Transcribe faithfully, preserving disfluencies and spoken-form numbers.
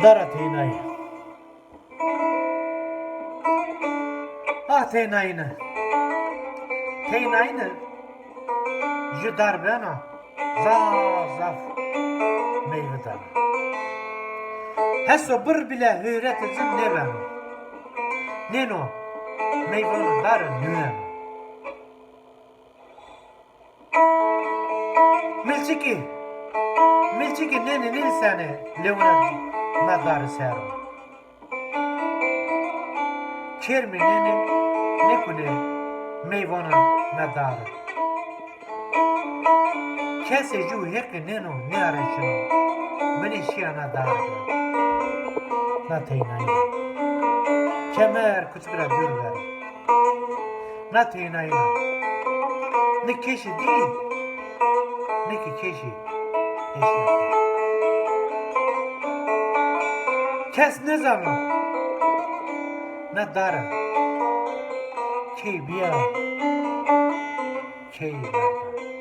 Dara teynayî. Ah teynayîne. Teynayîne ju dar bena, zaf zaf meyve dana. Heso birr bile hûretê ci nêbeno. Nêno meyvano dare nûyeno. Milçikî, milçikî nênê nênîsenê lewna na dare ser o. Kermî nênê nêkunê meyvana na dare. Kesê ju Heqî nêno nêareşino binê şîya na dare de. Na teynayîne. Kemer kuçik ra dûr ver. Na teynayîne. Nê keşî dî, nê kî keşî eşya. Kes nêzano na dare key bîya, key verda.